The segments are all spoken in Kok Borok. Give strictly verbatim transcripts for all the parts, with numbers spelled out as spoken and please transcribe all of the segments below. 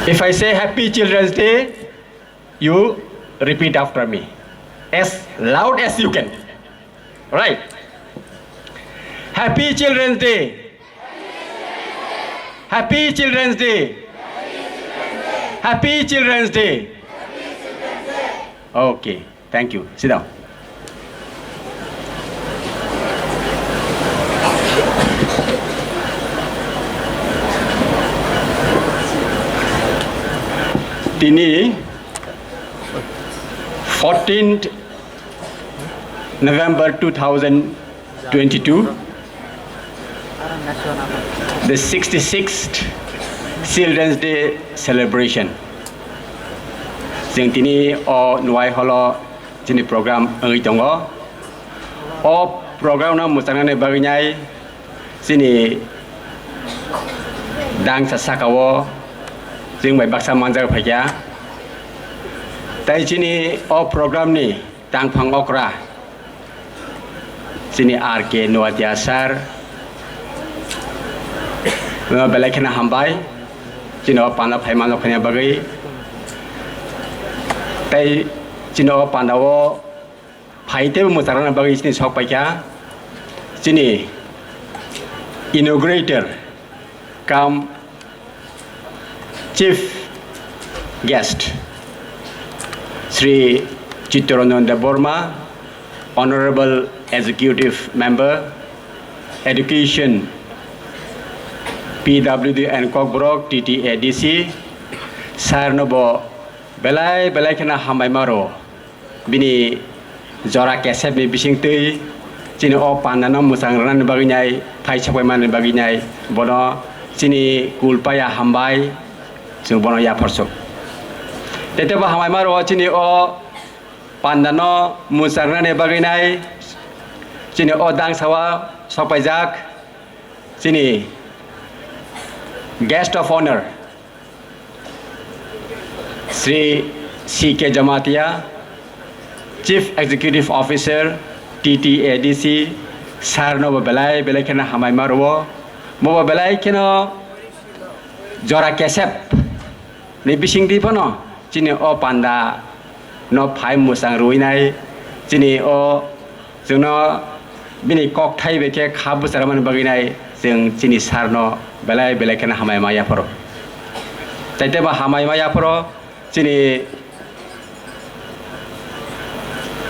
If I say Happy Children's Day, you repeat after me as loud as you can. Right? Happy Children's Day! Happy Children's Day! Happy Children's Day! Okay, thank you. Sit down. Tini fourteenth November two thousand twenty-two, the sixty-sixth Children's Day celebration. Chwng tini o Nwai Hall o chini program wngwi tongo. O program no mwchangnani bagwi nai chini dangsa saka o chwng bai baksa manjak phaikha. Tai chini o program ni tangphang okra chini R K Noatia sir, belai kheno hambai chini o panda phai manjak phaina bagwi. Tai chini o panda o phai teibo mwchangrokni bagwi chini sok paikha chini inaugurator cum chief guest Shri Chittaranjan Debbarma, Honorable Executive Member, Education, P W D and Kokborok T T A D C, sir no bo belai belai kheno hambai maro. Bini jora kesep ni bising twi chini o panda no mwchang rwnani bagwi nai, phai sok bai mani bagwi nai, bono chini kul paya hambai, chwng bono yaphar sok. Tei tebo hambai maro chini o panda no mwchang rwnani bagwi nai, chini o dangsa o sok paijak chini guest of honor, Shri C K Jamatia, Chief Executive Officer, T T A D C, sir no bo belai belai kheno hambai maro. Bo bo belai kheno jora kesep ni bising di phano chini o panda no phai mwchang rwinai, chini o chwngno bini kokthai bai khe kha bwcharmani bagwi nai chwng chini sir no belai belai kheno hambai ma yapharo. Tai tebo hambai ma yapharo chini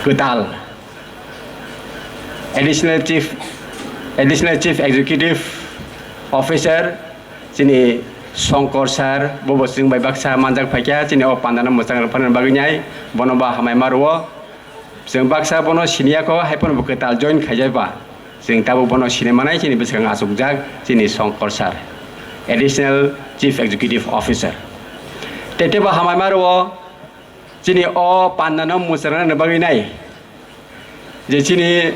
kwtal Additional Chief, Additional Chief Executive Officer chini Shankar sir, bo bo chwng bai baksa manjak phaikha, chini o panda no mwchang rwphani bagwi nai, bono ba hambai ma rwo. Chwng baksa bono siniya kho, hai phano bo kwtal join khaijak ba. Chwng tabuk bono sini manai, chini bwskang achukjak chini Shankar sir, Additional Chief Executive Officer. Tei tebo hambai ma rwo, chini o panda no mwchang rwnani bagwi nai. Je chini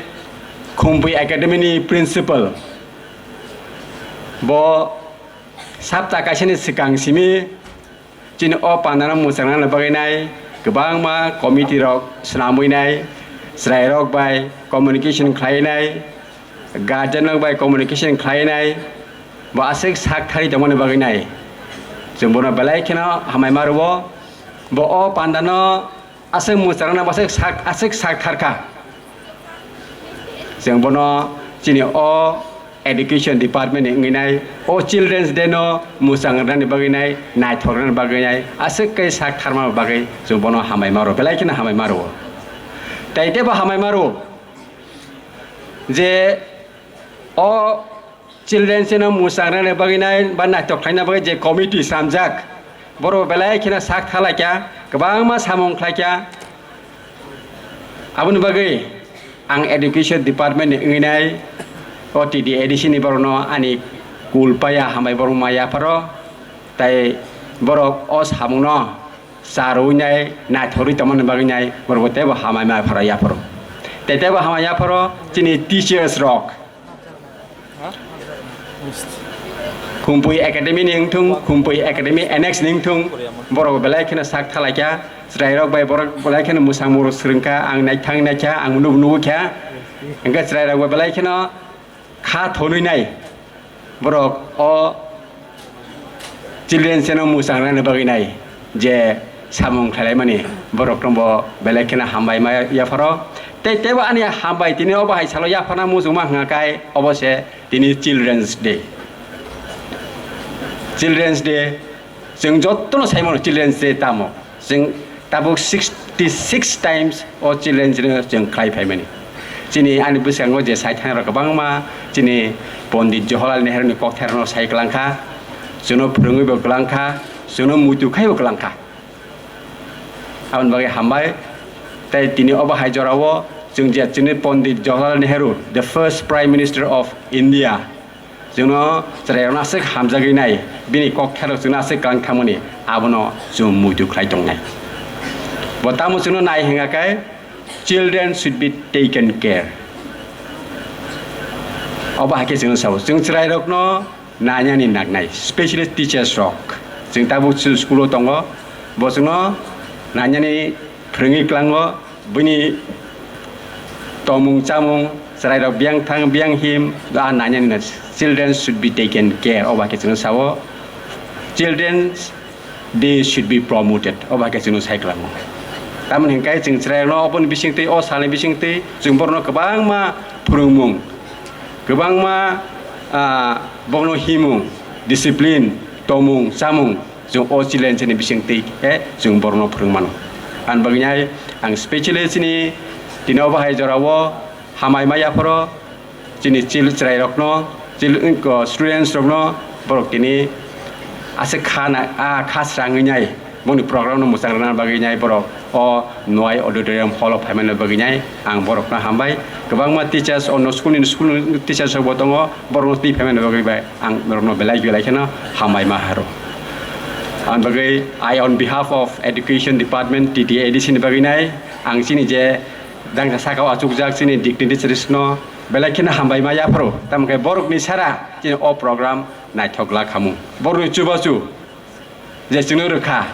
Khumpui Academy ni principal, bo sapta kaisani swkang simi chini o panda no mwchang rwnani bagwi nai kwbangma committee rok swnamwi nai, chwrai rok bai communication khlai nai, guardian rok bai communication khlai nai, bo aswk sak thari tongmani bagwi nai. Chwng bono belai kheno hambai ma rwo, bo o panda no aswk mwchang rwna aswk sak, aswk sak thar kha. Chwng bono chini o education department ni wngwi nai, o children's day no mwchang rwnani bagwi nai, naithok rwnani bagwi nai, aswk khe sak tharma bagwi chwng bono hambai ma rwo, belai kheno hambai ma rwo. Tai tebo hambai ma rwo je o Children chino mwchang rwna bagwi nai ba naithok khlaina bagwi je committee samjak, borok belai kheno sak tha lai kha, kwbangma samung khlai kha. Aboni bagwi ang education department ni wngwi nai o T D A D C ni borokno ani kul paya hambai borok ma yapharo, tai borok o samungno charwi nai naithorwi tongmani bagwi nai borok teibo hambai ma pharo yapharo. Tei teibo hambai yapharo chini teachers rok. Khumpui Academy ni wngthung, Khumpui Academy annex ni wngthung, borok belai kheno sak tha lai kha, chwrai rok bai borok belai kheno mwsang muruk swrwng kha, ang naithang nai kha, ang nuk nugo kha, hwnkhe chwrai rok bai belai kheno kha thonwi nai borok o Children's day no mwchang rwna bagwi nai je samung khlailaimani borok no bo belai kheno hambai ma yapharo. Tei teibo ani hambai tini obo hai salo yapharna muchungma hwnka kai obo se tini Children's Day. Children's Day, chwng jotono sai mano Children's Day tamo. Chwng tabuk sixty six times o Children's Day no chwng khlai phaimani. Chini ani bwskango je sai thangrok kwbangma chini Pondit Jawaharlal Nehru ni kokthairokno sai kwlangkha, chwngno phwrwngwibo kwlangkha, chwngno muitu khaibo kwlangkha. Aboni bagwi hambai. Tei tini obo hai jorao chwng je chini Pondit Jawaharlal Nehru, the first Prime Minister of India, chwngno chwrairokno aswk hamjagwi nai, bini kokthairok chwngno aswk kwlang thangmani, abono chwng muitu khlai tongnai. Bo tamo chwngno nai hwnga khe, children should be taken care. Obo hai khe chwngno sao, chwng chwrairokno nainani nangnai, specialist teachers rok. Chwng tabuk chwng school o tongo, bo chwngno nainani phwrwngwi klango, bini tongmung chamung, chwrairok biyang thang biyang him, a nainani na, children should be taken care, obo hai khe chwngno sao. Children, they should be promoted, obo hai khe chwngno sai kwlango. Tamoni hwnkhe chwng chwrairokno oboni bisingtwi, o salni bisingtwi chwng borokno kwbangma phwrwngmung, kwbangma, ah, bono himung, discipline, tongmung, chamung, chwng o children's day ni bisingtwi khe chwng borokno phwrwng mano. Ani bagwi nai ang specially chini tini obo hai jorao hambai ma yapharo chini chil-, chwrairokno, chil-, ko, students rokno borok tini aswk kha na, a kha srangwi nai boni program no mwchang rwna bagwi nai borok o Nwai Auditorium Hall o phaimani bagwi nai ang borokno hambai. Kwbangma teachers, ono school ni, school ni teachers rok bo tongo, borokno twi phaimani bagwi bai ang borokno belai belai kheno hambai ma haro. Ang bagwi I on behalf of Education Department, T T A D C ni bagwi nai ang chini je dangsa saka o achukjak chini dignitaries no belai kheno hambai ma yapharo. Tamo khe borokni sara chini o program naithok la khamu. Borokni chubachu je chwngno rwkha,